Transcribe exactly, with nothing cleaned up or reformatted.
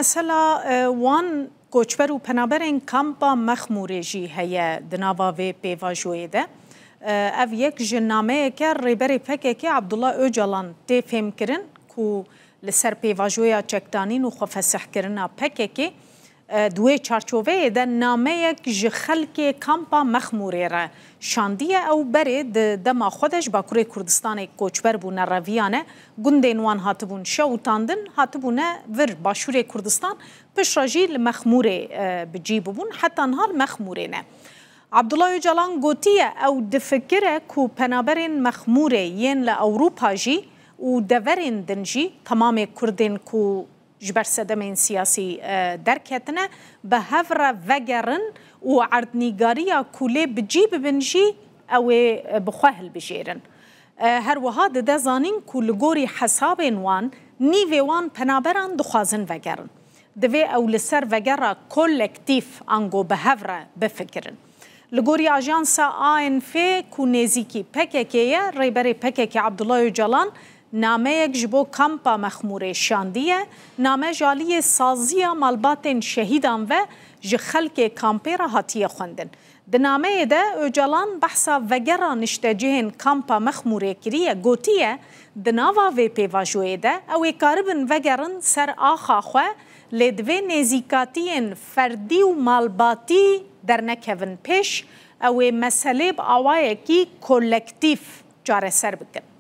Mesela e, wan koçber û penaberên kampa Mexmûrê jî heye di nava vê pêvajoyê de. E, ev yek ji nameyeke Rêberê P K K Abdullah Ocalan tê fêmkirin ku li ser pêvajoya çekdanîn û xwefesihkirina P K K, e, di wê çarçoveyê de nameyek ji xelkê kampa Mexmûrê re şandiye. Ew berê di dema xwe de ji Bakurê Kurdistanê koçber bûne, reviyane, gundên wan hatibûn şewitandin, hatibûne vir Başûrê Kurdistan, piştre jî li Mexmûrê e, bi cî bibûn, heta niha li Mexmûrê ne. Abdullah Ocalan gotiye, ew difikire ku penaberên Mexmûrê yên li Ewropa jî û deverên din jî, temamê Kurdên ku ji ber sedemên siyasî e, derketine, bi hev re vegerin û erdnîgariya ku lê bi cî bibin jî ew ê e, bi xwe hilbijêrin. E, Her wiha dide zanîn ku li gorî hesabên wan, nîvê wan penaberan dixwazin vegerin. Divê ew li ser vegera kolektîf ango bi hev re bifikirin. Li gorî ajansa A N F ku nêzîkî P K K ye, Rêberê P K K Abdullah Ocalan nameyek ji bo kampa Mexmûrê şandiye, name ji aliyê saziya malbatên şehîdan ve ji xelkê kampê re hatiye xwendin. Di nameyê de Ocalan behsa vegera niştecihên kampa Mexmûrê kiriye, gotiye, di nava vê pêvajoyê de ew ê karibin vegerin ser axa xwe, lê divê nêzîkatiyên ferdî û malbatî dernekevin pêş, ew ê meselê bi awayekî kolektîf çareser bikin.